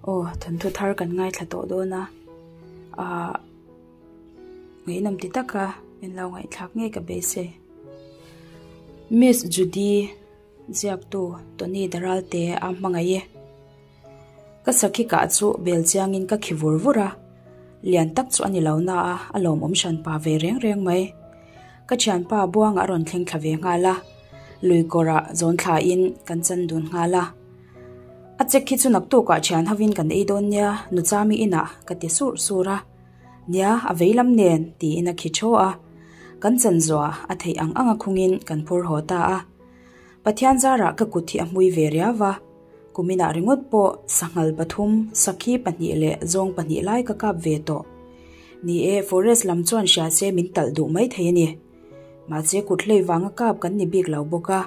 Aw thawnthu thar kan ngaithla tawh dawn a ah ngaihnawm ti taka min lo ngaihthlak ngei ka beisei. Miss Judy ziaktu Tony Daralte a hmangaih e. Ka sakhi kah chu bel chiangin ka khi vur vur a, lian tak chu a ni lo na a, a lawmawm hran pa ve reng reng mai. Ka thianpa buangah a rawn thleng thla ve nghal a, lui kawrah zawn thlain kan chan dun nghal a. A check hi chu naktukah thian hovin kan ei dawn nia, Nuchami inah ka ti sur sur a. Nia, a vei lam nen, tiin a khi thaw a. Kan chan zuah a theih ang anga khungin kan phur haw ta a. Pathian zarah ka kut hi a hmui ve riau a. Kuminah ringawt pawh sanghal pathum, sakhi pahnih leh zawng pahnih lai ka kap ve tawh. Ni e, forest lam chuan hria se min talh duh mai thei a ni. Mahse kut hlei vanga kap kan ni bik lo bawk a.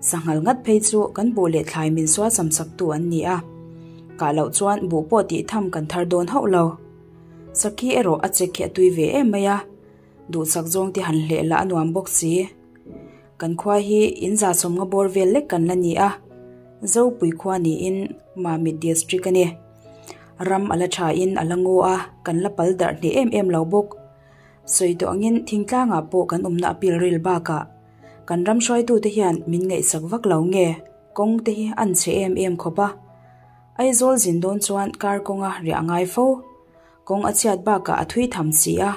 Sanghal ngat phei chu kan buh leh thlai min sual sam saktu an ni a. Kah loh chuan buh pawh tih tham kan thar dawn hauh lo. Sakhi erawh a che khi a tui ve em mai a. Duhsak zawng te han hleh lah a nuam bawk si. Kan khua hi in za sawmnga bawr vel lek kan la ni a, Zopui khua niin Mamit District a ni. Ram a la tha in a la ngaw a, kan la pal darh hneh em em lo bawk. Sawi tawh angin thingtlangah pawh kan awmna a pilril bakah kan ram hruaitute hian min ngaihsak vak lo nge kawng te hi an chhe em em khawp a. Aizawl zin dawn chuan kar kawnga riah ngai fo. Kawng a chhiat bakah a thui tham si a,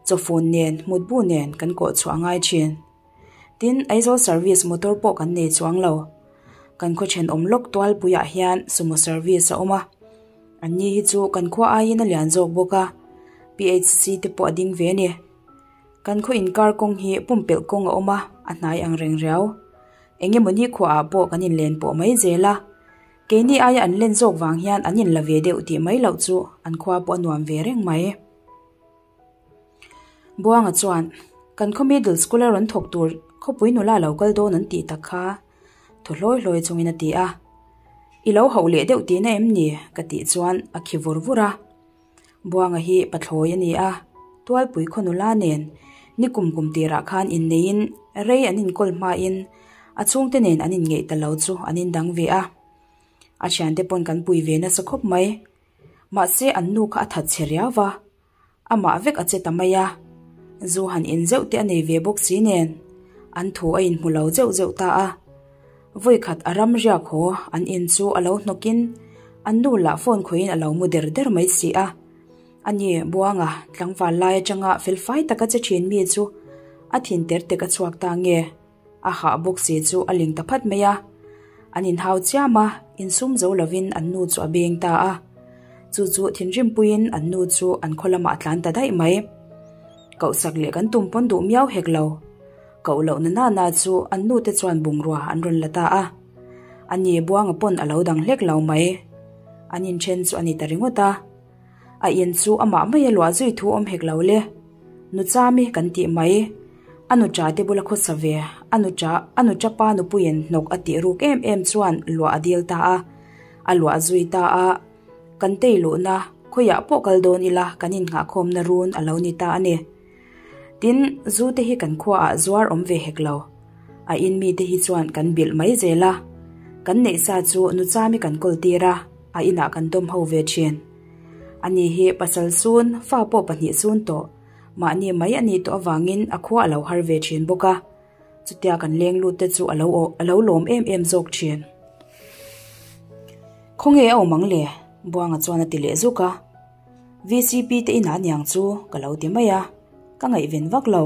chawfun nen, mutbu nen kan kawh chhuah a ngai thin. Tin, Aizawl service motor pawh kan nei chuang lo. Kan khaw thenawm lawk tualpuiah hian sumo service a awm a. An ni hi chu kan khua aiin a lian zawk bawk a, PHC te pawh a ding ve a ni. Kan khaw inkar kawng hi pumpelh kawng a awm a, a hnai ang reng riau. Eng emaw ni khuaah pawh kan inlen pawh mai zel a. Keini aia an len zawk vang hian an inla ve deuh tih mai loh chu an khua pawh a nuam ve reng mai. Buanga chuan, Kan khaw middle school a rawn thawk tur khawpui nula lo kal dawn an tih tak kha thaw hlawi hlawi chungin a ti a. I lo hauh leh deuh tihna em ni? ka tih chuan a khi vur vur a. Buanga hi pathlawi a ni a, Tualpui khaw nula nen ni kum kum tirah khan inneiin rei an inkawl hmain a chhungte nen an inngeih ta lo chu an indang ve a. A thiante pawn kan pui ve nasa khawp mai. Mahse an nu kha a that chhe riau va, amah vek a che ta mai a. Zu han in zeuh te a nei ve bawk si nen an thu a inhmu lo zeuh zeuh ta a. Vawikhat a ram riak haw an in chu a lo hnawkin an nu lah phone khawihin a lo mu der der mai si a. Ani Buanga tlangval lai atanga felfai taka che thin mi chu a thin ter tek a chhuak ta nge? A hah bawk si chu a ling ta phat mai a. An inhau chiam a, insum zo lovin an nu chu a beng ta a. Chu chu thinrimpuiin an nu chu an khaw lamah a tlan ta daih mai. Kohsak leh kan tum pawn duh miau hek lo. Koh loh na nana chu an nu te chuan bungrua an rawn la ta a. Ani Buanga pawn a lo dang hlek lo mai. An inthen chu a ni ta ringawt a. A in chu amah mai a luah zui thu awm hek lo le. Nuchami kan tih mai. A nucha te bula khawsa ve, a nucha, a nucha pa nupuiin hnawk a tih ruk em em chuan luah a dil ta a. A luah zui ta a. Kan tei luhna, khawiah pawh kal dawn ila kan innghahkhawmna run a lo ni ta a ni. Tin, zu te hi kan khuaah zuar awm ve hek lo. A in mite hi chuan kan bilh mai zel a. Kan neih sa chu nuchami kan kawl tir a, a inah kan dawm ho ve thin. Ani hi pasal sun, fa pawh pahnih sun tawh, mahni mai a nih tawh avangin a khua a lo har ve thin bawk a. Chutia kan leng lut te chu a lo a lo lawm em em zawk thin. Khawnge a awm ang le? Buanga chuan a ti leh zuk a. VCP te inah aniang chu ka lo ti mai a, ka ngaihven vak lo.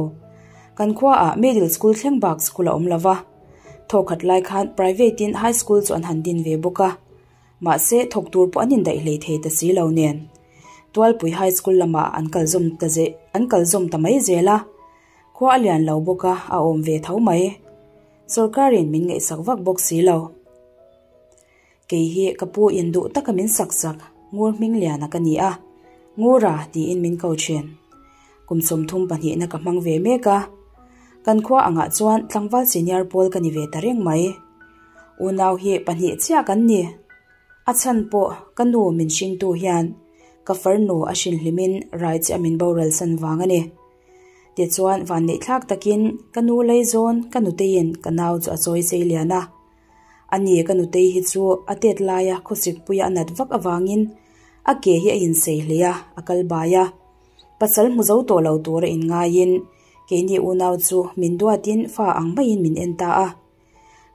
Kan khuaah middle school thleng bak school a awm lo va, thawkhat lai khan private in high school chu an han din ve bawk a, mahse thawk tur pawh an indaih hlei thei ta si lo nen. Tualpui high school lamah an kal zawm ta ze an kal zawm ta mai zel a, khua a lian lo bawk a, a awm ve tho mai. Sorkarin min ngaihsak vak bawk si lo. Kei hi ka pu in duh taka min sak sak Ngur Hmingliana ka ni a, Ngura tiin min ko thin. Kum 33 na ka hmang ve mek a, kan khua angah chuan tlangval senior pawl ka ni ve ta reng mai. Unau hi pahnih chiah kan ni. A chhan pawh ka nu min hringtu hian ka farnu a hrinhlimin rai chiah min boral san vang a ni. Tichuan vanneihthlak takin ka nu Leizawn ka nuteiin ka nau chu a chawi sei lian a. Ani ka nutei hi chu a tet laia khawsikpuia a nat vak avangin a ke hi a insei hle a, a kal bai a. Pasal hmu zo tawh lo tura inngaiin keini unau chu min duatin fa ang maiin min en ta a.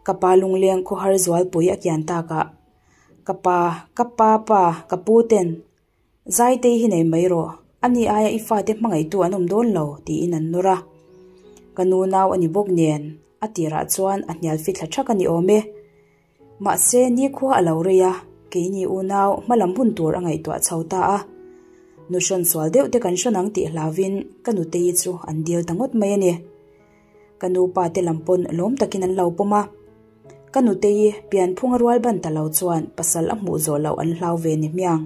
Ka pa lungleng khawhar zualpui a kian takah ka pa, ka pa pa, ka pu ten Zaitei hi nei mai rawh, ani aia i fate hmangaihtu an awm dawn lo tiin an nawr a. Ka nu nau a ni bawk nen a tirah chuan a hnial fithla thak a ni awm e. Mahse nikhua a lo rei a, keini unau hmalam hun tur a ngaihtuah chho ta a. Nu hrawn sual deuh te kan hrawn ang tih hlauvin ka nutei chu an dil ta ngawt mai a ni. Ka nupa te lam pawn lawm takin an lo pawm a. Ka nutei pianphunga rual ban ta lo chuan pasal a hmuh zawh loh an hlau ve ni hmiang.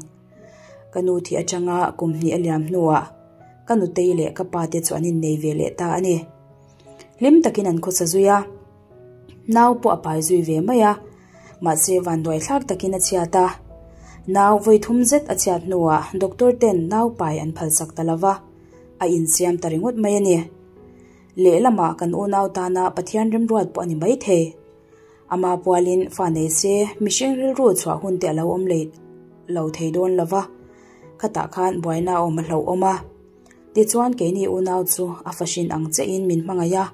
Ka nu thih atanga kum hnih a liam hnuah ka nutei leh ka pa te chu an innei ve leh ta a ni. Hlim takin an khawsa zui a. Nau pawh a pai zui ve mai a, mahse vanduai thlak takin a chhiat a. Nau vawi thum zet a chhiat hnuah doctor ten nau pai an phalsak ta lo va, a insiam ta ringawt mai a ni. Lehlamah kan unau tana Pathian remruat pawh a ni maithei. Ama pualin fa nei se mihring rilru chhuah hun te a lo awm leh lo thei dawn lo va, khatah khan buaina a awm a hlauhawm a. Tichuan keini unau chu a fahrin ang chiahin min hmangaih a,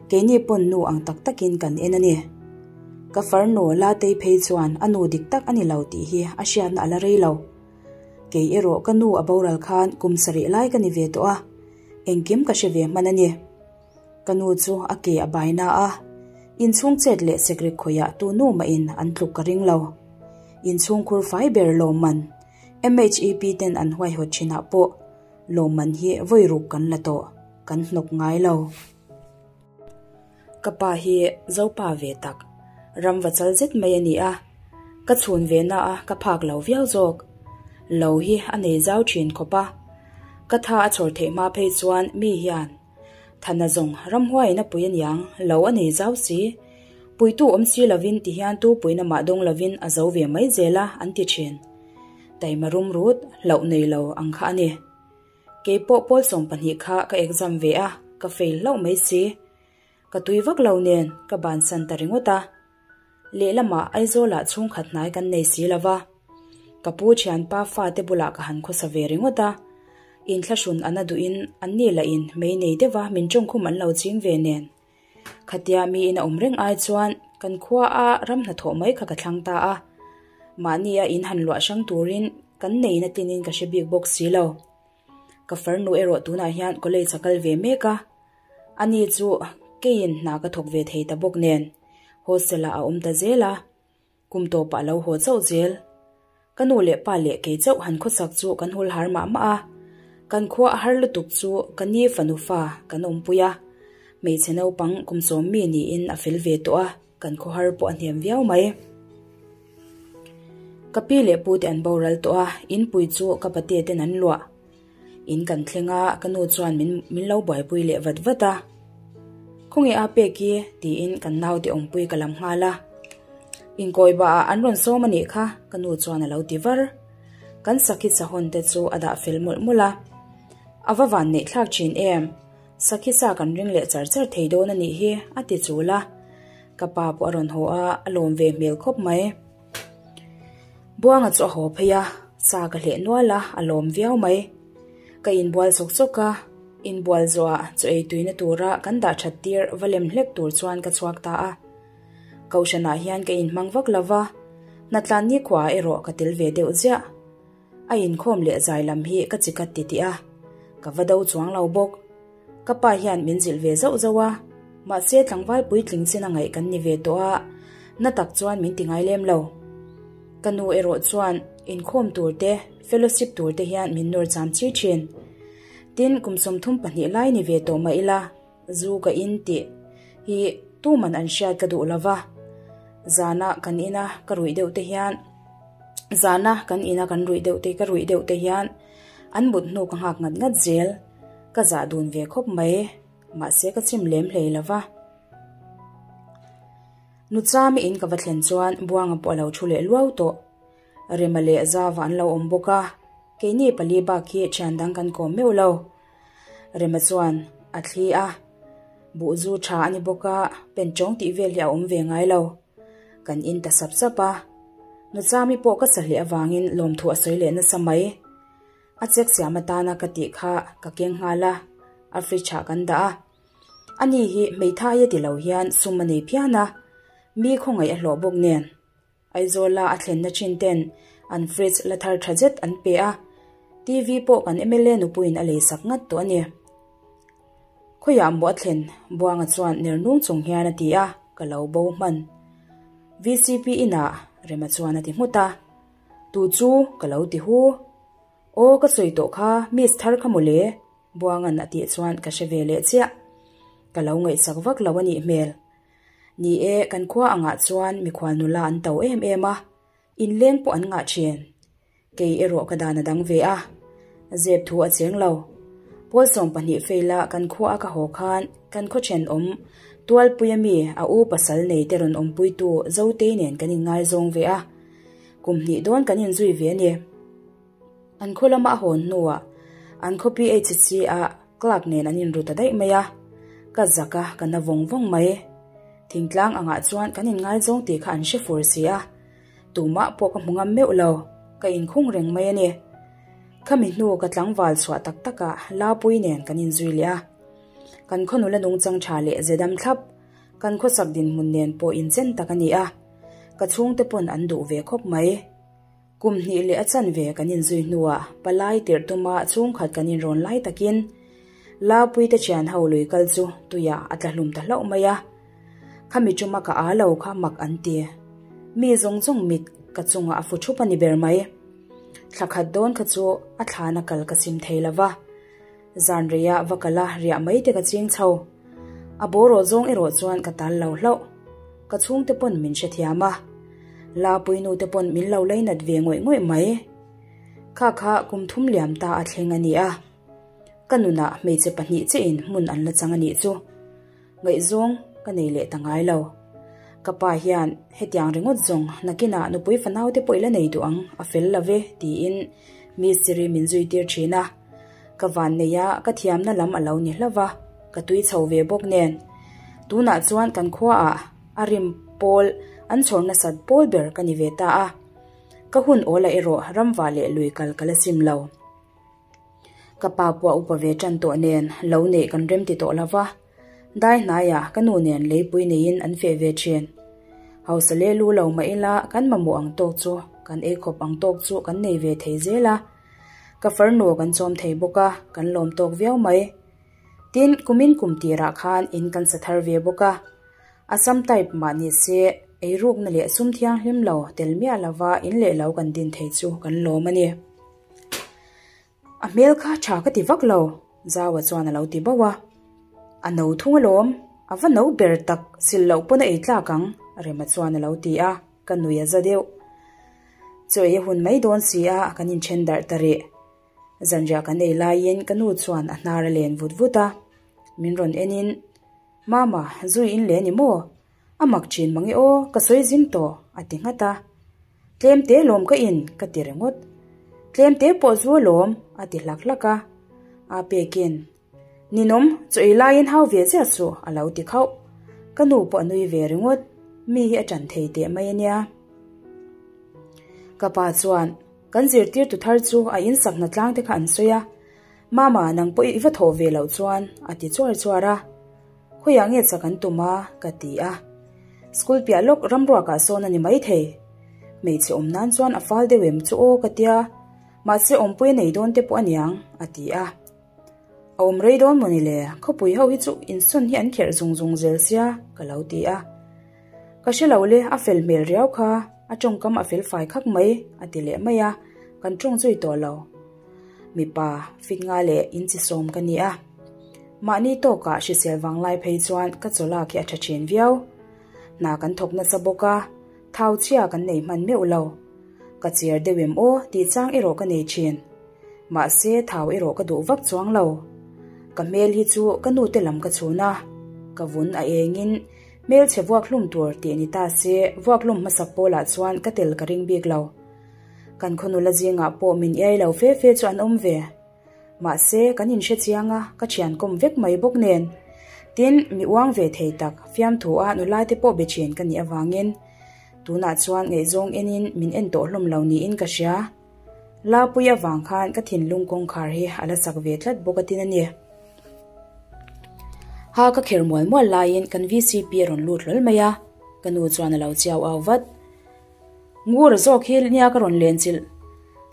keini pawn nu ang tak takin kan en a ni. Ka farnu Latei phei chuan a nu dik tak a ni lo tih hi a hriatna a la rei lo. Kei erawh ka nu a boral khan kum sarih lai ka ni ve tawh a, engkim ka hre ve hman a ni. Ka nu chu a ke a bai na a, inchhung chet leh sekrik khawiah tu nu mahin an tluk ka ring lo. Inchhung khur fai ber lawmman MHEP ten an huaihawt thinah pawh lawmman hi vawi ruk kan la tawh, kan hnawk ngai lo. Ka pa hi Zopa ve tak, ram va chal zet mai a ni a, ka chhun ve na a ka phak lo viau zawk. Lo hi a nei zau thin khawp a, ka tha a chhawr theih hma phei chuan mi hian Thana zawng ramhuaiin a pui aniang, lo a nei zau si. Puitu awm si lovin ti hian tu puina mah dawng lovin a zo ve mai zel a an ti thin. Taima rum rut, hlauh nei lo ang kha a ni. Kei pawh pawl 12 kha ka exam ve a, ka fail hlauh mai si. Ka tui vak lo nen ka bansan ta ringawt a. Lehlamah Aizawlah chhungkhat hnai kan nei si lo va, ka pu thianpa fate bulah ka han khawsa ve ringawt a, inthlahrun a na duhin anni lahin mei nei deuha min tawngkhum an lo ching ve nen. Khatia miin a awm reng ai chuan kan khua a ram hnathawh mai kha ka thlang ta a, mahnia in han luah hrang turin kan nei na tinin ka hre bik bawk si lo. Ka farnu erawh tunah hian college a kal ve mek a, Ani chu keiin hna ka thawk ve thei ta bawk nen hostel ah a awm ta zel a, kum tawpah a lo haw chauh zel. Ka nu leh pa leh kei chauh han khawsak chu kan hul har mah mah a, kan khua a har lutuk chu ka ni fanu fa kan awmpui a, hmeichhe naupang kum sawm mi niin a fel ve tawh a, kan khawhar pawh a hnem viau mai. Ka pi leh pu te an boral tawh a, inpui chu ka pate ten an luah. In kan thleng a, ka nu chuan min min lo buaipui leh vat vat a. Khawnge a pek i? tiin kan naute awmpui ka lam nghal a. Inkawi bah ah an rawn sawm a nih kha, ka nu chuan a lo ti var. Kan sakhi sahawn te chu a dah fel mawlh mawlh a. A va van neih thlak thin em? Sakhi sa kan ring leh char char thei dawn a nih hi, a ti chul a. Ka pa pawh a rawn haw a, a lawm ve hmel khawp mai. Buanga chu a haw phei a, sa ka hleh nual a, a lawm viau mai. Ka inbual sawk sawk a, inbual zawhah chaw ei tuina tura kan dah that tir va lem hlek tur chuan ka chhuak ta a. Kohhranah hian ka inhmang vak lo va, hnatlan nikhuaah erawh ka tel ve deuh ziah. A inkhawm leh zai lam hi ka chi kat titih a, ka va do chuang lo bawk. Ka pa hian min zilh ve zauh zauh a, mahse tlangval puitling chin a ngaih kan ni ve tawh a, na tak chuan min ti ngai lem lo. Ka nu erawh chuan inkhawm tur te, fellowship tur te hian min nawr cham chi thin. Tin, kum 32 lai ni ve tawh mah ila, zu ka in tih hi tuman an hriat ka duh lo va, zana kan ina ka ruih deuh te hian zana kan ina kan ruih deuh te ka ruih deuh te hian an mut hnu ka nghak ngat ngat zel. Ka zah dun ve khawp mai, mahse ka chim lem hlei lo va. Nuchami in ka va thlen chuan Buanga pawh a lo thu leh luau tawh. Rema leh Zava an lo awm bawk a, keini pali bak hi thian dang kan kawm meuh lo. Rema chuan a thli a, buhzu tha a ni bawk a, pen chawng tih vel hi a awm ve ngai lo. Kan in ta sap sap a. Nuchami pawh ka sahleh avangin lawmthu a sawi leh nasa mai. A chek siam atana ka tih kha ka keng nghal a, a fridge ah kan dah a. Ani hi hmeithai a ti lo hian sum a nei phian a, mi khawngaih a hlawh bawk nen. Aizawla a thlenna thin ten an fridge la thar tha zet an pe a, TV pawh kan mla nupuiin a leisak ngat tawh a ni. Khawiah maw a thlen? Buanga chuan ner nung chung hian a ti a, ka lo bo hman. VCP inah Rema chuan a ti nghut a, Tu chu ka lo ti hu. Aw ka sawi tawh kha, miss thar kha mawle, Buanga'n a tih chuan ka hre ve leh chiah. Ka lo ngaihsak vak lo a nih hmel. Ni e, kan khua angah chuan mikhual nula an to em em a, inleng pawh an ngah thin. Kei erawh ka dan a dang ve a, zep thu a cheng lo. Pawl 12 fail-a kan khua a ka haw khan kan khaw thenawm Tualpuia mi a u pasal nei te rawn awmpuitu Zotei nen kan inngaizawng ve a, kum hnih dawn kan inzui ve a ni. An khaw lama a hawn hnuah an khaw PHC-ah Clerk nen an inru ta daih mai a, ka zak a, ka na vawng vawng mai. Thingtlang angah chuan kan inngaizawng tih kha an hre fur si a, tumah pawh ka hmu ngam meuh lo, ka inkhung reng mai a ni. Khami hnu ka tlangval chhuah tak takah Lapui nen kan inzui leh a, kan khaw nula nungchang tha leh ze dam thlap, kan khawsak dinhmun nen pawh inchen tak a ni a, ka chhungte pawn an duh ve khawp mai. Kum hnih leh a chanve kan inzui hnuah palai tirh tuma chhungkhat kan inrawn lai takin Laupuite thian ho lui kal chu tuiah a tla hlum ta hlauh mai a. Khami tuma ka â lo kha mak an ti. Mi zawng zawng mit ka chungah a fu thup a ni ber mai. Thla khat dawn kha chu a thlana kal ka sim thei lo va. Zan reiah va kal a riah mai te ka ching chho. A bawraw zawng erawh chuan ka tal lo hlauh. Ka chhungte pawn min hrethiam a. Lapui nu te pawn min lo leinat ve ngawih ngawih mai. Kha kha kum thum liam ta a thleng a ni a. Ka nunah hmeichhe pahnih chiahin hmun an la chang a nih chu. Ngaihzawng ka nei leh ta ngai lo. Ka pa hian hetiang ringawt zawng nakinah nupui fanau te pawh i la nei duh ang, a fel lo ve tiin mistiri min zui tir thin a. Ka van nei a, ka thiamna lam a lo ni hlauh va, ka tui chho ve bawk nen. Tunah chuan kan khuaah a rim pawl an chhawr nasat pawl ber ka ni ve ta a. Ka hun awla erawh ramva leh lui kal ka la sim lo. Ka pa pawh a upa ve tan tawh nen lo neih kan rem ti tawh lo va, dai hnaiah ka nu nen leipui neiin an feh ve thin. Hausa leh lu lo mah ila kan mamawh ang tawk chu kan ei khawp ang tawk chu kan nei ve thei zel a, ka farnu kan chawm thei bawk a, kan lawm tawk viau mai. Tin, kumin kum tirah khan in kan sa thar ve bawk a, Assam type mah ni se eirukna leh sum thianghlim lo tel miah lova in leh lo kan din thei chu kan lawm a ni. A hmel kha tha ka ti vak lo, Zaua chuan a lo ti bauh a. A no thung alawm, a va no ber tak, sil loh pawn a ei tlak ang, Rema chuan a lo ti a, ka nui a za deuh. Chaw ei a hun mai dawn si a, kan inthen darh ta rih. Zanriah kan ei laiin ka nu chuan a hnar a len vut vut a, min rawn enin, Mama, zui in le ni maw? A mak thin mang e aw, ka sawi zing tawh, a ti nghat a. Tlem te lawm ka in, ka ti ringawt. Tlem te pawh zu alawm, a ti hlak hlak a. A pekin, Ninawm, chaw ei laiin hau ve ziah suh, a lo ti khauh. Ka nu pawh a nui ve ringawt, mi hi a ṭan thei teh mai a nia. Ka pa chuan, Kan zirtirtu thar chu a insak hna tlang te kha an sawi a, Mama, nang pawh i va thawh ve loh chuan, a ti chuar chuar a. Khawiah nge chak an tum a? ka ti a. School piah lawk ramruakah sawn a ni maithei. Hmeichhe awm nan chuan a fal deuh em chu aw ka tia, mahse awmpui a nei dawn te pawh a niang, a ti a. A awm rei dawn maw ni le, khawpui ho hi chu insawn hi an kherh zung zung zel sia, ka lo ti a. Ka hre lo le, a fel hmel riau kha, a tawngkam a fel fai khak mai, a ti leh mai a, kan tawng zui tawh lo. Mipa, fit nga leh inchi sawm ka ni a. Mahni tawkah hrisel vanglai phei chuan ka chaw lak hi a tha thin viau. Hna kan thawk nasa bawk a, thau chhia kan nei hman meuh lo. Ka cher deuh em aw tih chang erawh ka nei thin. Mahse thau erawh ka duh vak chuang lo. Ka hmel hi chu ka nute lam ka chhun a, ka vun a engin hmelchhe vuak hlum tur tih ni ta se vuak hlum hmasak pawlah chuan ka tel ka ring bik lo. Kan khaw nula zingah pawh min iai lo fe fe chu an awm ve. Mahse, kan inhre chiang a, ka thian kawm vek mai bawk nen. Tin, mi uang ve thei tak, fiamthu a nula te pawh be thin ka nih avangin. Tunah chuan ngaihzawng enin min en tawh hlawm lo niin ka hria. Lapui avang khan ka thinlung kawngkhar hi a la sak ve tlat bawk a tin a ni. Ha ka kher mual mual laiin kan vcp a rawn lut hlawl mai a, ka nu chuan a lo chiau au vat. Ngur zawk hi nia ka rawn len chilh.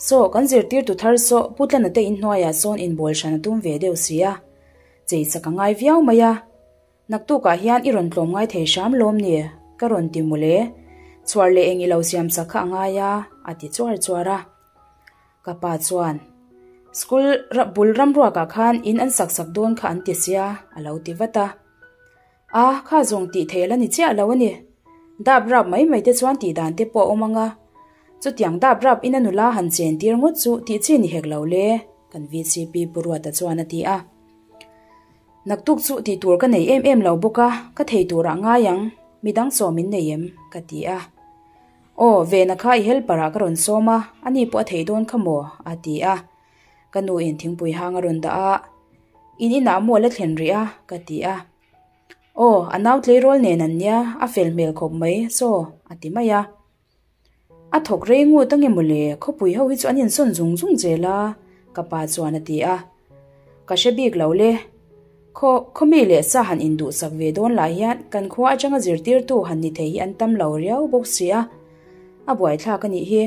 Saw, kan zirtirtu thar saw Pu Tlana te inhnuaiah sawn inbawl hran a tum ve deuh si a, chei sak a ngai viau mai a. Naktukah hian i rawn tlawm ngai thei hram lawm ni? Ka rawn ti mawle. Chhuar leh eng i lo siam sak kha a ngai a, a ti chuar chuar a. Ka pa chuan, School bul ramruakah khan in an sak sak dawn kha an ti sia, a lo ti vat a. A, kha zawng tih theih a la ni chiah lo a ni. Dap rap mai mai te chuan tih dan te pawh a awm ang a. Chutiang dap rap ina nula han chen tir ngawt chu tih chi ni hek lo le, kan vcp Pu Ruata chuan a ti a. Naktuk chu tih tur ka nei em em lo bawk a, ka thei turah ngai ang, midang sawm in nei em? ka ti a. Aw, Vena kha i helper ah ka rawn sawm a, ani pawh a thei dawn kha maw? a ti a. Ka nu in thingpui hang a rawn dah a, In inah maw la thlen rih a? ka ti a. Aw, a nau tleirawl nen an nia, a fel hmel khawp mai, saw, a ti mai a. A thawk rei ngut ange mawle, khawpui ho hi chu an insawn zung zung zel a, ka pa chuan a ti a. Ka hre bik lo le. Khaw, khawmi leh sa han induhsak ve dawn lah hian kan khua atanga zirtirtu han ni thei hi an tam lo riau bawk si a, a buaithlak a nih hi.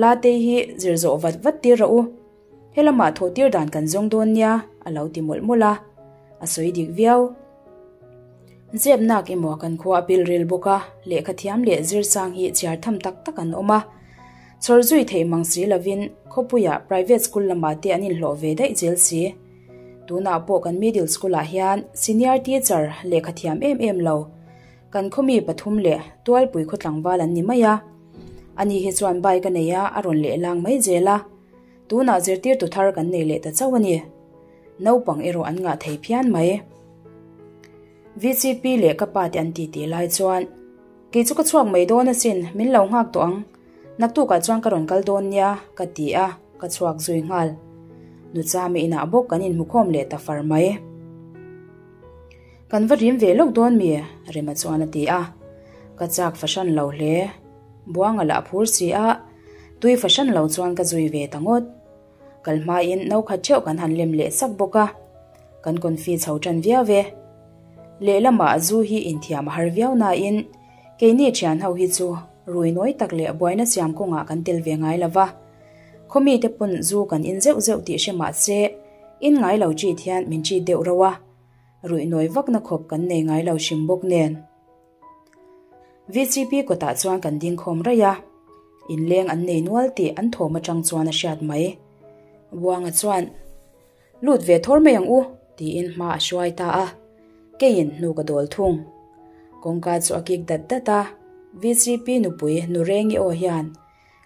Latei hi zir zawh vat vat tir rawh u. He lamah thawh tir dan kan zawng dawn nia, a lo ti mawlh mawlh a. A sawi dik viau. Zep nak emaw kan khua a pil ril bawk a, lehkha thiam leh zir sang hi chhiar tham tak tak an awm a. Chhawr zui theih mang si lovin khawpuiah private school lamah te an inhlawh ve daih zel si. Tunah pawh kan middle school ah hian senior teacher lehkha thiam em em lo kan khawmi pathum leh tualpui khaw tlangval an ni mai a. Ani hi chuan bike a nei a, a rawn lehlang mai zel a. Tunah zirtirtu thar kan nei leh ta chauh a ni. Naupang erawh an ngah thei phian mai. VCP leh ka pa te an ti tih lai chuan, Kei chu ka chhuak mai dawn asin, min lo nghak tawh ang. Naktukah chuan ka rawn kal dawn nia, ka ti a, ka chhuak zui nghal. Nuchami inah bawk kan inhmukhawm leh ta far mai. Kan va rim ve lawk dawn mi? Rema chuan a ti a. Ka chak fahran lo hle. Buanga lah a phur si a, tui fahran lo chuan ka zui ve ta ngawt. Kal hmain no khat theuh kan han lem leh sak bawk a, kan confi chho tan viau e. Lehlamah zu hi inthiam a har viau nain keini thian ho hi chu rui nawi tak leh buaina siam kawngah kan tel ve ngai lo va. Khawmi te pawn zu kan in zeuh zeuh tih hre mah se in ngai lo chit hian min chit deuh rauh a, ruih nawi vakna khawp kan nei ngai lo hrim bawk nen. VCP kawtah chuan kan ding khawm raih a, inleng an nei nual tih an thawm atang chuan a hriat mai. Buanga chuan, Lut ve thawr mai ang u, tiin hma a hruai ta a, keiin hnu ka dawl thung. Kawngka chu a kik dat dat a, VCP nupui Nurengi aw hian,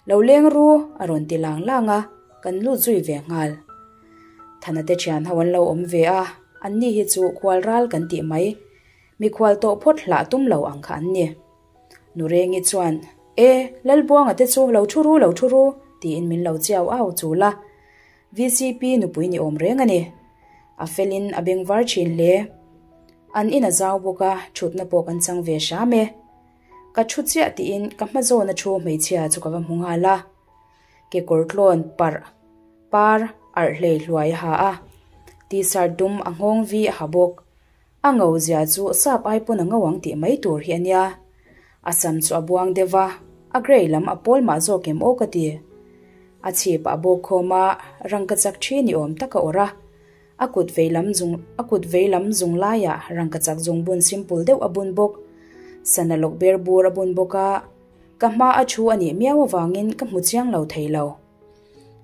Lo leng ru, a rawn ti lang lang a, kan lut zui ve nghal. Thana te thian ho an lo awm ve a, anni hi chu khual ral kan tih mai. Mikhual tawh phawt hlah tum lo ang kha an ni. Nurengi chuan, E, Lalbuanga te chu lo thu ru lo thu ru, tiin min lo chiau au chul a. VCP nupui ni awm reng a ni. A felin a beng var thin hle. An in a zau bawk a, thutna pawh kan chang ve hram e. Ka thu chiah tiin ka hma zawna thu hmeichhia chu ka va hmu nghal a. Kekawr tlawn parh par arh hlei hluai a ha a, t-shirt dum a nghawng vi a ha bawk. A ngo zia chu sap ai pawn a ngo ang tih mai tur hi a nia. A sam chu a buang deuh a, a grey lam a pawl mah zawk em aw ka ti. A chhip ah a bawk khawm a, rangka chak thi ni awm tak a awrh a. A kut vei lam zung a kut vei lam zung laiah rangka chak zung bun simple deuh a bun bawk. Sana lawk ber bur a bun bawk a, ka hma a thu a nih miau avangin ka hmu chiang lo thei lo.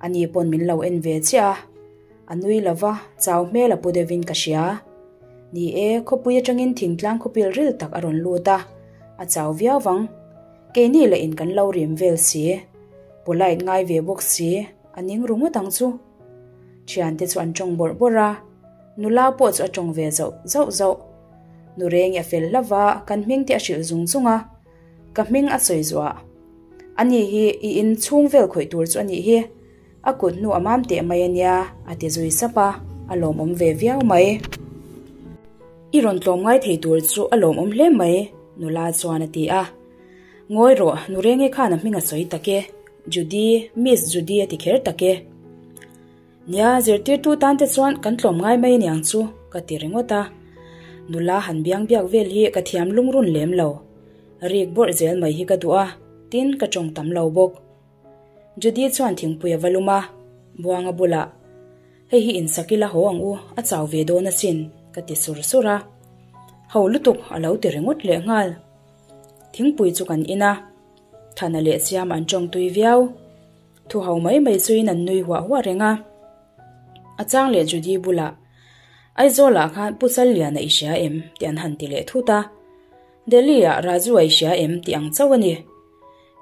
Ani pawn min lo en ve chiah a, a nui lo va, chau hmel a pu deuhin ka hria. Ni e, khawpui atangin thingtlang khawpil ril tak a rawn lut a, a chau viau vang. Keini leh in kan lo rim vel si. Polite ngai ve bawk si, a ning ru ngawt ang chu. Thiante chu an tawng bawrh bawrh a, nula pawh chu a tawng ve zauh zauh zauh. Nurengi a fel hlauh va, kan hming te a hrilh zung zung a, ka hming a sawi zuah. Ani hi i in chhung vel khawih tur chu a nih hi, a kut hnu a mam teh mai a nia, a ti zui sap a, a lawmawm ve viau mai. I rawn tlawm ngai thei tur chu a lawmawm hle mai, nula chuan a ti a. Ngawi rawh, nu Renge khan a hming a sawi tak e, Judy, Miss Judy a ti kher tak e. Nia, zirtirtu tan te chuan kan tlawm ngai mai aniang chu, ka ti ringawt a. Nula han biang biak vel hi ka thiam lungrun lem lo. Rik bawrh zel mai hi ka duh a, tin ka tawng tam lo bawk. Judy chuan thingpui a va lum a, Buanga bulah, Hei hi insak ila haw ang u, a chau ve dawn asin, ka ti sur sur a. Ho lutuk a lo ti ringawt lehnghal. Thingpui chu kan in a, Thana leh Siama an tawng tui viau. Thu ho mai mai chuin an nui huah huah reng a. A chang leh Judy bulah, Aizawlah khan Pu Challiana i hria em? tih an han ti leh thut a. Delhi-ah Raju a i hria em? tih ang chauh a ni.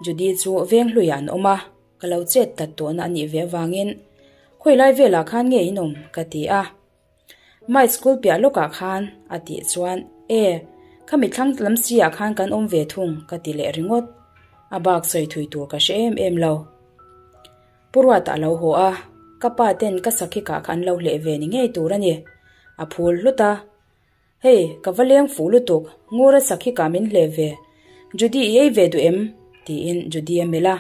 Judy chu veng hluiah an awm a, ka lo chet tat tawhna a nih ve avangin, Khawi lai velah khan nge in awm? ka ti a. Mai school piah lawkah khan a tih chuan, E, khami thlang lam si ah khan kan awm ve thung ka ti leh ringawt. A bak sawi thui tur ka hre em em lo. Pu Ruata a lo haw a, ka pa ten ka sakhi kah kha an lo hleh ve ni ngei tur a ni. A phul hlut a. Hei, ka va leng fuh lutuk, Ngura sakhi kah min hleh ve. Judy i ei ve duh em? tiin Judy a melh a.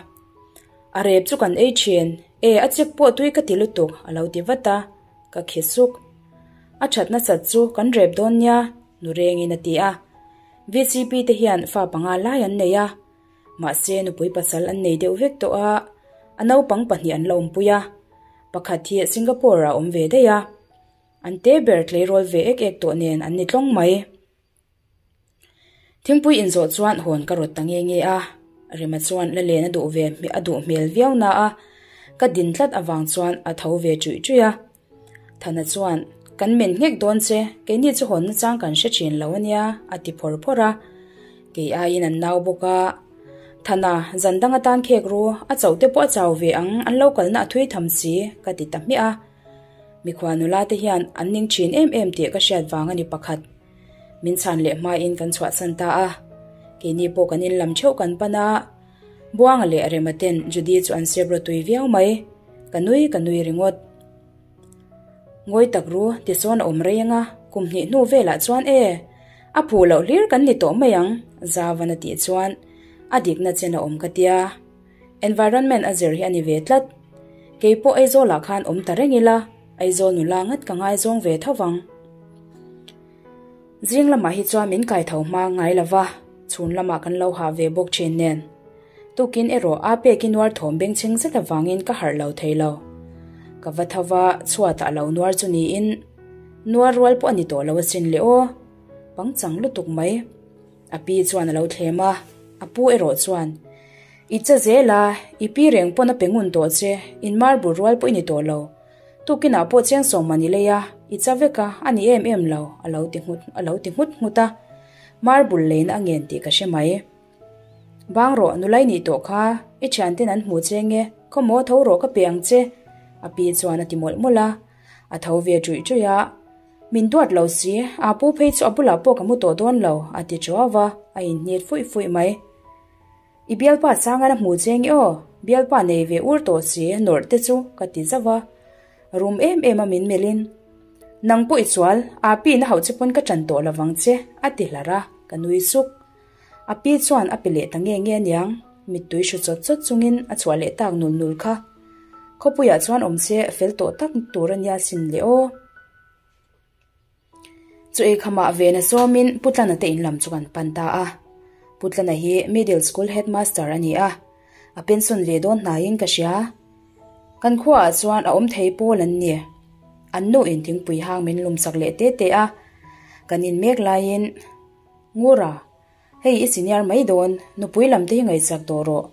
A rep chu kan ei thin. E, a chek pawh tui ka ti lutuk a lo ti vat a. Ka khi suk. A that nasat chu kan rep dawn nia, nu rengin a ti a. VCP te hian fa panga lai an nei a. Mahse nupui pasal an nei deuh vek tawh a, a naupang pahnih an la awmpui a. Pakhat hi Singapore ah a awm ve daih a. An te ber tleirawl ve ek ek tawh nen an ni tlawng mai. Thingpui inzawh chuan hawn ka rawt ta nge nge a, Rema chuan la len a duh ve a duh hmel viau na a, ka din tlat avang chuan a tho ve ṭuih ṭuih a. Thana chuan, Kan men nghek dawn che, keini chu hawn nachang kan hre ṭhin lo ania, a ti phawr phawr a. Kei aiin an nau bawk a. Thana, zan dang atan khek ru, a chauh te pawh a chau ve ang, an lo kalna a thui tham si, ka ti ta hmiah a. Mikhua nula te hian an ning ṭhin em em tih ka hriat vang a ni pakhat. Min chhan leh hmain kan chhuahsan ta a, keini pawh kan inlam theuh kan pan a, Buanga leh Rema ten Judy chu an sep rawtui viau mai, ka nui ka nui ringawt. Ngawi tak ru, tisawn a awm rei anga, kum hnih hnu velah chuan e, a phuh loh hlir kan ni tawh mai ang, Zavan a tih chuan a dikna chen a awm ka tia. Environment a zir hi a ni ve tlat. Kei pawh Aizawlah khan awm ta reng ila, Aizawl nula ngat ka ngaizawng ve tho vang. Zing lamah hi chuan min kai tho hma ngai lo va, chhun lamah kan lo hah ve bawk thin nen. Tukin erawh a pek i nuar thawm bengchheng zet avangin ka harh lo thei lo. Ka va tho va, chhuatah a lo nuar chu niin, nuar rual pawh a ni tawh lo asin le aw. Pangchang lutuk mai. A pi chuan a lo thlem a, a pu erawh chuan, I che zel a, i pi reng pawn a pe ngun tawh che, in marble rual pawh i ni tawh lo. Tukinah pawh chiang sawm a ni lei a, i cha vek a, a ni em em lo, a lo ti nghut a lo ti nghut nghut a. Marble leina a ngen tih ka hre mai. Bang rawh, nula i nih tawh kha, i thianten an hmu che nge, khawmaw tho rawh ka pe ang che, a pi chuan a ti mawlh mawlh a. A tho ve ṭuih ṭuih a, Min duat lo si, a pu phei chu a bulah pawh ka mu tawh dawn lo, a ti ṭuau a, a inhnit fuih fuih mai. I bialpa changana hmu che nge aw, bialpa nei ve ur tawh si, nawrh te chu ka ti zauh a, rum em em a min melhin, Nang pawh i chual, a pi na hauh che pawn ka ṭan tawh lovang che, a ti hlar a, ka nui suk. A pi chuan a pe leh ta nge nge aniang, mittui hru chawt chawt chungin a chhuah leh tak nul nul kha. Khawpuiah chuan awm se fel tawh tak tur a nia sin le aw. Chu ei khamah vena sawmin Putlana te in lam chu kan pan ta a. Putlana hi Middle School Headmaster a ni a, a pension ve dawn hnaiin ka hria. Kan khuaah chuan a awm thei pawl an ni. An nu in thingpui hang min lum chak leh te te a, kan in mek laiin Ngura, hei i senior mai dawn, nupui lam te hi ngaihsak tawh rawh.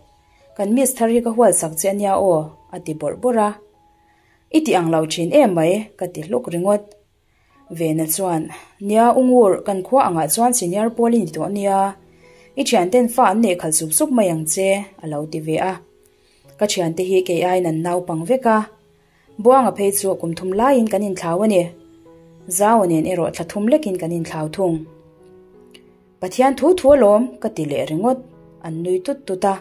Kan miss thar hi ka hual sak che ania aw, a ti bawrh bawrh a. I ti ang lo thin em mai, ka ti hluk ringawt. Vena chuan, Nia u Ngur, kan khua angah chuan senior pawl i ni tawh ania. I thianten fa an neih khalh sup sup mai ang che, a lo ti ve a. Ka thiante hi kei aiin an naupang vek a. Buanga phei chu kum thum laiin kan inthlau a ni. Zau nen erawh thla thum lekin kan inthlau thung. Pathian thu thu alawm ka ti leh ringawt, an nui tut tut a.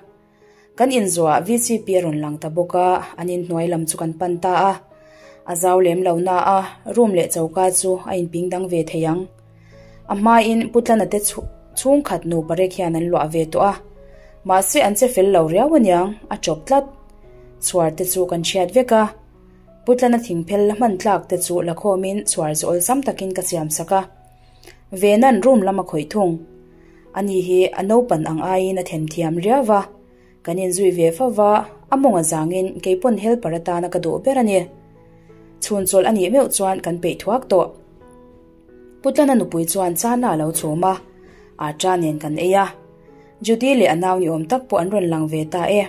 Kan inzuah VCP a rawn lang ta bawk a, an inhnuai lam chu kan pan ta a. A zau lem lo na a, room leh choka chu a inping dang ve thei ang. A hmain Putlana te chhungkhat nu parek hian an luah ve tawh a. Mahse an che fel lo riau aniang, a chawp tlat. Chhuar te chu kan hriat vek a. Putlana thingphel la hman tlak te chu la khawmin chhuar chu awlsam takin ka siam sak a. Vena'n room lam a khawih thung. Ani hi a naupan ang aiin a themthiam riau va. Kan inzui ve fo va, a mawng a zangin kei pawn helper atana ka duh ber a ni. Chhun chawlh a nih meuh chuan kan peih thuak tawh. Putlana nupui chuan chana a lo chhum a, Aṭa nen kan ei a. Judy leh a nau ni awm tak pawh an rawn lang ve ta e.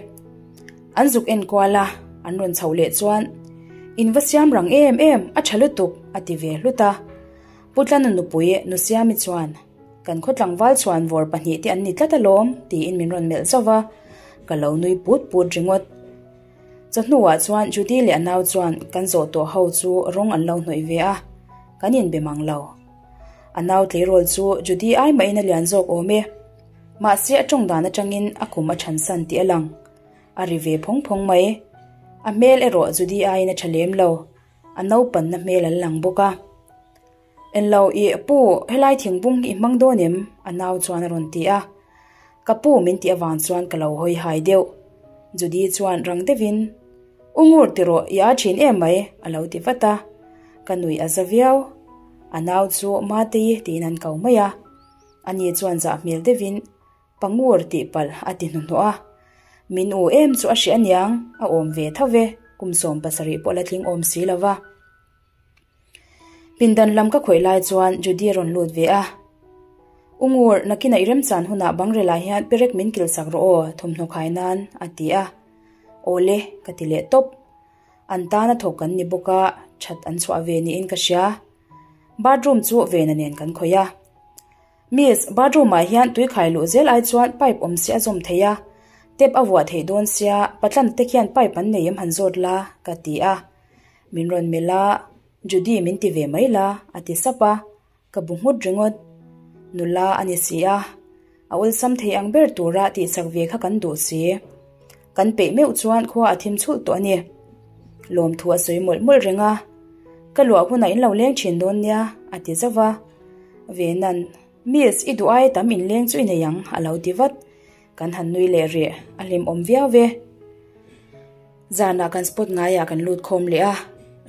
An zuk en kual a, an rawn chhoh leh chuan, In va siam rang em em, a tha lutuk, a ti ve hlut a. Putlana nupui Nusiami chuan, Kan khaw tlangval chhuan vawr pahnih te an ni tlat alawm, tiin min rawn melh zauh va, ka lo nui put put ringawt. Chawhnuah chuan Judy leh a nau chuan kan zawh tawh ho chu rawng an lo hnawih ve a, kan inbe mang lo. A nau tleirawl chu Judy ai mahin a lian zawk awm e. Mahse a tawng dan atangin a kum a thansan tih a lang. A ri ve phawng phawng mai. A hmel erawh Judy aiin a tha lem lo. A naupanna hmel an lang bawk a. Enlo i pu, helai thingbung hi i hmang dawn em? A nau chuan a rawn ti a. Ka pu min tih avang chuan ka lo hawi hai deuh. Judy chuan rang deuhin, U ngur ti rawh, i a thin em mai, a lo ti vat a. Ka nuih a za viau. A nau chu Matei tiin an ko mai a. Ani chuan zah hmel deuhin, Pangur tih palh a ti hnuhnawh a. Min u em chu a hria aniang, a awm ve tho ve, kum 70 pawh la tling awm si lo va. Pindan lam ka khawih lai chuan Judy a rawn lut ve a. U Ngur, nakinah i remchan hunah bangrelah hian perek min kil sak rawh aw, thawmhnaw khai nan, a ti a. Awle, ka ti leh tawp. An tana thawk kan ni bawk a, that an chhuah ve niin ka hria. Bathroom chu vena nen kan khawih a. Miss, bathroom ah hian tui khai luh zel ai chuan pipe awm si a zawm thei a, tap a vuah theih dawn sia, patlan te khian pipe an nei em han zawt la, ka ti a. Min rawn melh a, Judy min ti ve mai la, a ti sap a, ka bu nghut ringawt. Nula a ni si a, a awlsam thei ang ber tura tihchak ve kha kan duh si. Kan peih meuh chuan khua a thim chhulh tawh a ni. Lawmthu a sawi mawlh mawlh reng a, Ka luah hunah in lo leng thin dawn nia, a ti zauh a. Venan, Miss, i duh aia tam inleng chu i nei ang, a lo ti vat. Kan han nui leh rih, a hlimawm viau ve. Zanah kan spot ngaiah kan lut khawm leh a,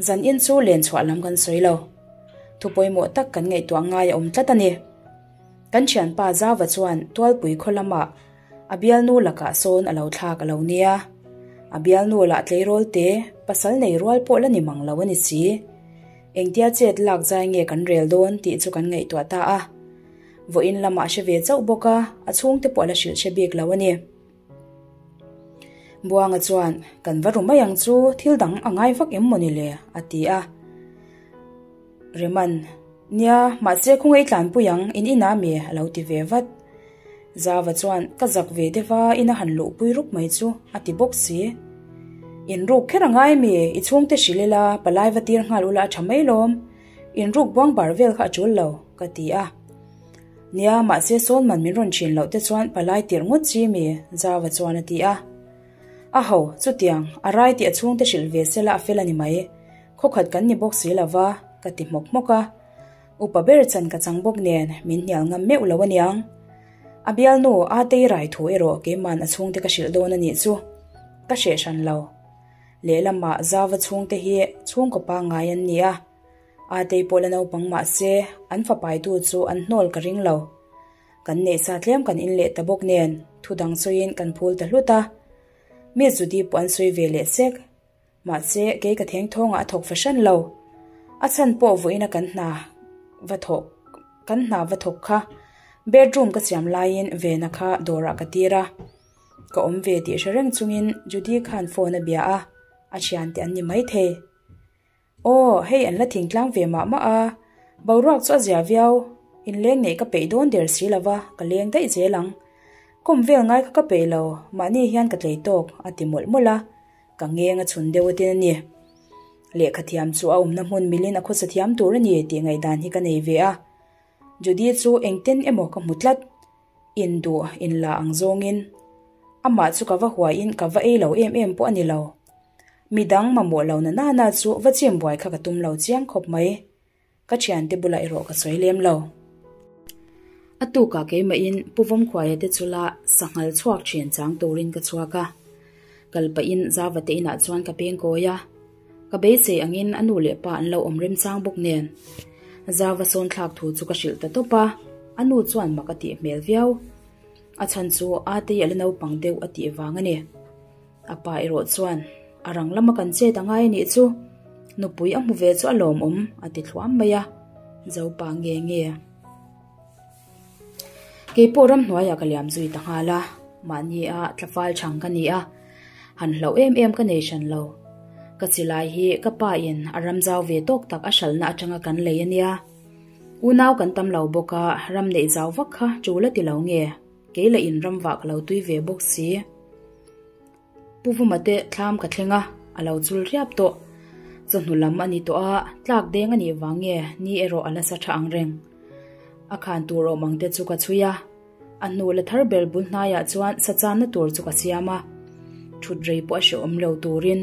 zan in chu len chhuah lam kan sawi lo. Thu pawimawh tak kan ngaihtuah ngai a awm tlat a ni. Kan thianpa Zava chuan Tualpui khaw lamah a bialnu lakah sawn a lo thlak a lo nia. A bialnu lah tleirawl te, pasal nei rual pawh la ni mang lo a ni si. Engtia chet lak zai nge kan rel dawn tih chu kan ngaihtuah ta a. Vawiin lamah a hre ve chauh bawk a, a chhungte pawh a la hrilh hre bik lo a ni. Buanga chuan, Kan va ru mai ang chu, thil dang a ngai vak em maw ni le? a ti a. Reman, Nia, mahse khawngaih tlanpui ang, in inah mi? a lo ti ve vat. Zava chuan, Ka zak ve deuh a, ina han luhpui rup mai chu, a ti bawk si. In ruk kher a ngai mi? I chhungte hrilh ila, palai va tir nghal ula a tha mai lawm. In ruk buang bar vel kha a tul lo, ka ti a. Nia, mahse sawn man min rawn thin loh te chuan palai tirh ngawt chi mi, Zava chuan a ti a. A ho, chutiang, a rai tih a chhungte hrilh ve sela a fel a ni mai. Khawkhat kan ni bawk si lo va, ka ti hmawk hmawk a. Upa ber chan ka chang bawk nen min hnial ngam meuh lo aniang. A bialnu Atei rai thu erawh keiman a chhungte ka hrilh dawn a nih chu. Ka hreh hran lo. Lehlamah Zava chhungte hi chhungkaw pangngai an ni a. Atei pawh la naupang mah se an fapaitu chu an hnawl ka ring lo. Kan neihsa tlem kan in leh ta bawk nen thu dang sawiin kan phul ta hlut a. Miss Judy pawh an sawi ve leh sek. Mahse kei ka theng thawngah a thawk fahran lo. A chhan pawh vawiina kan hna va thawk kan hna va thawk kha bedroom ka siam laiin Vena kha dawrah ka tir a. Ka awm ve tih hre reng chungin Judy khan phone a bia a, a thiante an ni maithei. Aw, hei an la thingtlang ve mah mah a, boruak chu a zia viau, inleng neih ka peih dawn der si lo va, ka leng daih zel ang. Kawm vel ngai kha ka peih lo, mahni hian ka tlei tawk, a ti mawlh mawlh a, ka ngeng a chhun deuh atin a ni. Lehkha thiam chu a awmna hmun milin a khawsa thiam tur a ni tih ngaihdan hi ka nei ve a. Judy chu engten emaw ka hmu tlat. Induh inla ang zawngin amah chu ka va huaiin ka va ei lo em em pawh a ni lo. Midang mamawh lo na nana chu va chim buai kha ka tum lo chiang khawp mai. Ka thiante bulah erawh ka sawi lem lo. A tukah keimahin Pu Vawmkhuaia te chula sanghal chhuak thian chang turin ka chhuak a. Kal pahin Zava te inah chuan ka peng kawi a. Ka beisei angin a nu leh pa an lo awm remchang bawk nen. Zava sawn thlak thu chu ka hrilh ta tawp a, a nu chuan mak a tih hmel viau. A chhan chu Atei a la naupang deuh a tih vang a ni. A pa erawh chuan, A rang lama kan chet a ngai a nih chu, nupui a hmu ve chu a lawmawm, a ti thluam mai a, Zopa nge nge. Kei pawh ramhnuaiah ka liam zui ta nghal a, mahni a tlafal chhang ka ni a, han hlauh em em ka nei hran lo. Ka chilai hi ka pa in a ram zau ve tawk tak a hralhna atanga kan lei a nia. Unau kan tam lo bawk a, ram neih zau vak kha tul a ti lo nge, kei lah in ram vah ka lo tui ve bawk si. Pu Vuma te thlam ka thleng a, a lo chul riap tawh. Chawhnu lam a ni tawh a, tlak deng a nih vang nge ni erawh a la sa tha ang reng. A khan tur awm ang te chu ka chhui a, a hnu la thar ber bul hnaiah chuan sa channa tur chu ka siam a. Thut rei pawh a hrehawm lo turin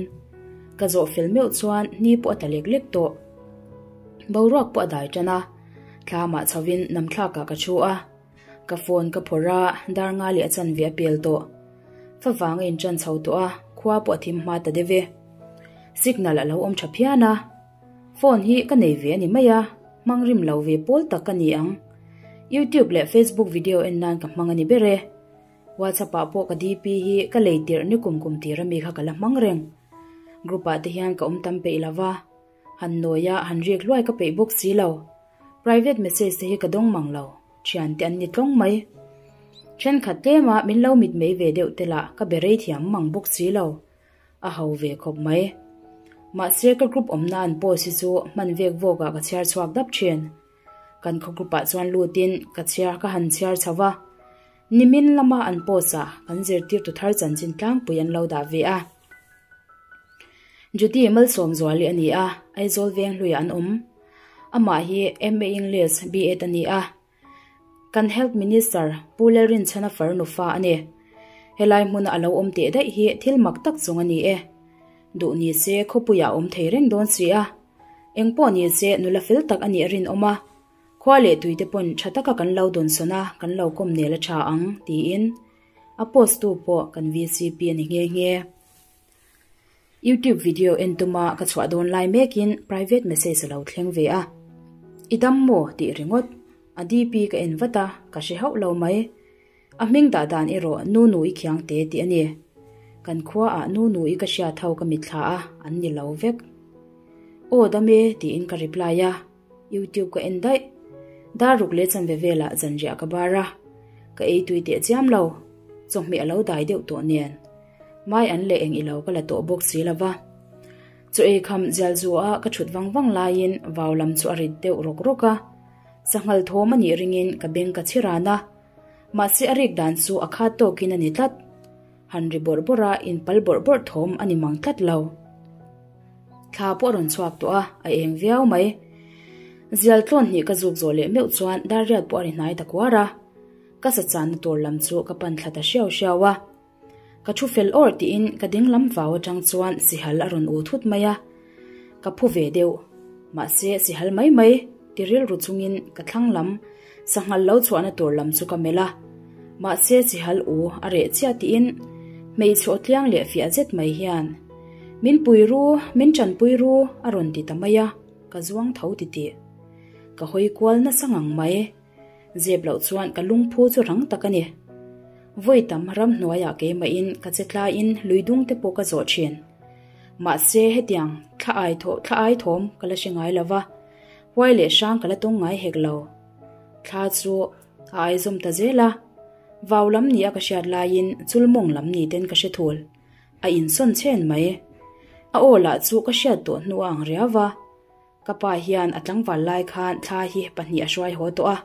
ka zawh fel meuh chuan ni pawh a ta lek lek tawh. Boruak pawh a dai tan a, thlamah chhovin namthlakah ka thu a. Ka phone ka phawrh a, dar nga leh a chanve a pel tawh. Favang a inṭan chho tawh a, khua pawh a thim hma ta deuh e. Signal a lo awm ṭha phian a. Phone hi ka nei ve a ni mai a, hmang rim lo ve pawl tak ka ni ang. Youtube leh Facebook video en nan ka hmang a ni ber e. WhatsApp ah pawh ka DP hi ka lei tirh ni kum kum tir ami kha ka la hmang reng. Group ah te hian ka awm tam peih lo va, han nawi a han riak hluai ka peih bawk si lo. Private message te hi ka dawng mang lo, thian te an ni tlawng mai. Thenkhat tlema min lo mit mei ve deuh te lah ka be rei thiam mang bawk si lo, a ho ve khawp mai. Mahse ka group awmna an post hi chu hman vek vawkah ka chhiar chhuak dap thin. Kan khaw group ah chuan lutin ka chhiar ka han chhiar chho va, nimin lama an post ah kan zirtirtu thar chanchin tlangpui an lo dah ve a. Judy Malsawmzuali a ni a, Aizawl Venghluiah an awm. Amah hi MA English, B.Ed a ni a. Kan Health Minister Pu Lalrinchhana farnu fa a ni. Helai hmuna a lo awm teh daih hi thil mak tak chung a ni e. Duh ni se khawpuiah a awm thei reng dawn si a. Eng pawh ni se nula fel tak a nih a rinawm a. Khua leh tuite pawn tha taka kan lo dawnsawn a, kan lo kawm nel a tha ang, tiin a post tu pawh kan vcp a ni nghe nghe. YouTube video en tuma ka chhuah dawn lai mekin private message a lo thleng ve a. I dam maw? tih ringawt. A DP ka en vat a, ka hre hauh lo mai. A hming dah dan erawh Nunu-i Khiangte tih a ni. Kan khuaah Nunu-i ka hriat ho ka mitthla a, an ni lo vek. Aw dam e tiin ka reply a. YouTube ka en daih. Dar ruk leh chanve velah zanriah ka bar a, ka ei tui teh chiam lo. Chawhmeh a lo dai deuh tawh nen. Mai an leh eng ilo ka la tawh bawk si lo va. Chaw ei kham zial zu a ka thut vang vang laiin vau lam chu a rit deuh rawk rawk a. Sanghal thawm a nih ringin ka beng ka chhi ran a. Mahse a rik dan chu a khat tawkin a ni tlat. Han ri bawrh bawrh a inpal bawrh bawrh thawm a ni mang tlat lo. Thla pawh a rawn chhuak tawh a, a eng viau mai. Zial tlawn hnih ka zuk zawh leh meuh chuan darriat pawh a ri hnai ta kuar a. Ka sa channa tur lam chu ka pan thla ta hriau hriau a. Ka thu fel awr tiin ka ding lam vau atang chuan sihal a rawn u thut mai a. Ka phu ve deuh. Mahse sihal mai mai ti rilru chungin ka thlang lam sanghal lo chhuahna tur lam chu ka melh a. Mahse sihal u a reh chiah tiin hmeichhe aw tliang leh fiah zet mai hian Min pui ru, min tanpui ru a rawn ti ta mai a, ka zuang tho titih. Ka hawi kual nasa ngang mai. Zep loh chuan ka lungphu chu rang tak a ni. Vawi tam ramhnuaiah keimahin ka che tlaiin lui dung te pawh ka zawh thin. Mahse hetiang thla ai thawh thla ai thawm ka la hre ngai lo va, huai leh hrang ka la tawng ngai hek lo. Thla chu a ai zawm ta zel a, vau lam ni a ka hriat laiin chul mawng lam ni ten ka hre thul. A insawn chhen mai. A aw lah chu ka hriat tawh hnu a ang riau va. Ka pa hian a tlangval lai khan thla hi pahnih a hruai haw tawh a.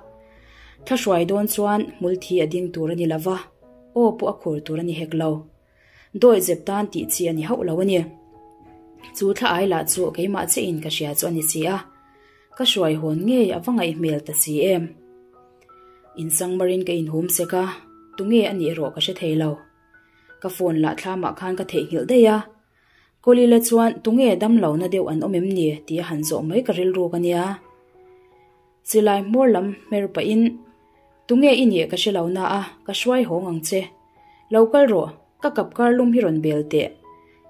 Thla hruai dawn chuan hmul thi a ding tur a ni lo va, aw pawh a khur tur a ni hek lo. Dawi zep tan tih chi a ni hauh lo a ni. Chu thla ai lah chu keimah chiahin ka hria chu a ni si a. Ka hruai hawn ngei a va ngaih hmel ta si em. Insangmarin ka inhum sek a, tunge a nih erawh ka hre thei lo. Ka phone lah thlamah khan ka theihnghilh daih a. Kawlila chuan tunge damlo na deuh an awm em ni tih a han zawh mai ka rilruk a nia. Silai hmawr lam hmer pahin. Tunge i nih ka hre lo na a, ka hruai hawng ang che. Lo kal rawh, ka kap kar lum hi rawn bel teh.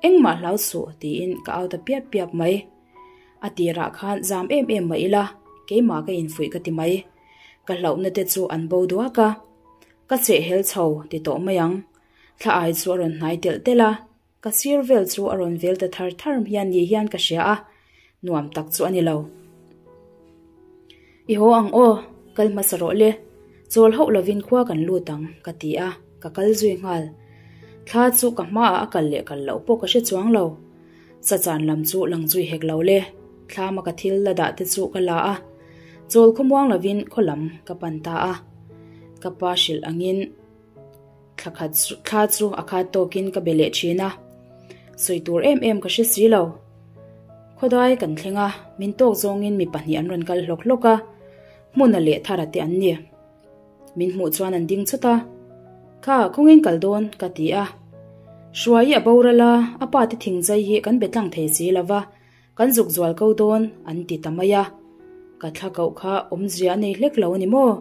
Engmah hlau suh, tiin ka au ta piap piap mai. A tirah khan zam em em mah ila, keimah ka infuih ka ti mai. Ka hlauhna te chu an bo duak a. Ka cheh hel chho ti tawh mai ang. Thla ai chu a rawn hnai telh telh a. Ka sir vel chu a rawn vel ta thar thar hian ni hian ka hria a, nuam tak chu a ni lo. I haw ang aw, kal hmasa rawh le, chawl hauh lovin khua kan lut ang, ka ti a, ka kal zui nghal. Thla chu ka hmaah a kal leh kal loh pawh ka hre chuang lo. Sachan lam chu lang zui hek lo le, thlama ka thil la dah te chu ka la a, chawl khawmuang lovin khaw lam ka pan ta a. Ka pa hrilh angin. Thla khat chu thla chu a khat tawkin ka be leh thin a, sawi tur em em ka hre si lo. Khawdai kan thleng a, min tawk zawngin mi pahnih an rawn kal hlawk hlawk a, Hmuna leh Thara te an ni. Min hmuh chuan an ding chawt a, Kha, khawngin kal dawn, ka ti a. Hruai a boral a, a pa te thingzai hi kan be tlang thei si lo va, kan zuk zual ko dawn, an ti ta mai a. Ka thla koh kha awmzia a nei hlek lo a ni maw?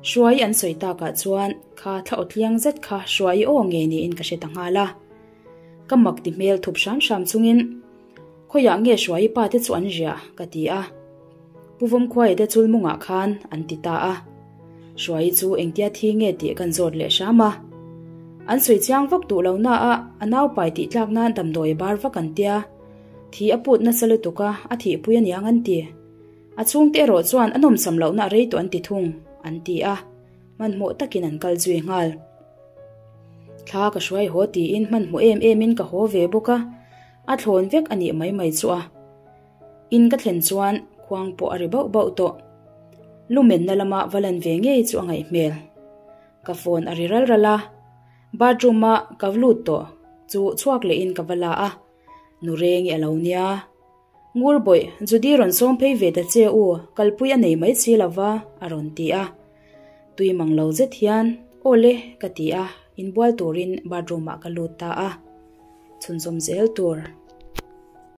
Hruai an sawi takah chuan kha thla awtliang zet kha Hruai aw nge niin ka hre ta nghal a. Ka mak ti hmel thup hram hram chungin, Khawiah nge Hruai pa te chu an riah? ka ti a. Pu Vawmkhuaia te chulmungah khan an ti ta a. Hruai chu engtia thi nge tih kan zawt leh hram a. An sawi chiang vak duh lo na a, a naupai tih tlak nan damdawi bar vak an tia. Thi a put nasa lutuk a, a thihpui aniang an ti. A chhungte erawh chuan a nawmsam lohna a rei tawh an ti thung, an ti a, hmanhmawh takin an kal zui nghal. Thla ka hruai haw tiin hmanhmawh em emin ka haw ve bawk a, a thlawn vek a nih mai mai chu a. In ka thlen chuan khuang pawh a ri bauh bauh tawh. Lumenna lama va lan ve ngei chu a ngaih hmel. Ka phone a ri ral ral a, bathroom a ka lut tawh chu chhuak lehin ka va la a, nu Rengi a lo nia. Ngur bawih, Judy rawn sawm phei ve ta che u, kalpui a nei mai si lo va, a rawn ti a. Tui mang lo zet hian, Aw le, ka ti a, inbual turin bathroom ah ka lut ta a. Chhunzawm zel tur.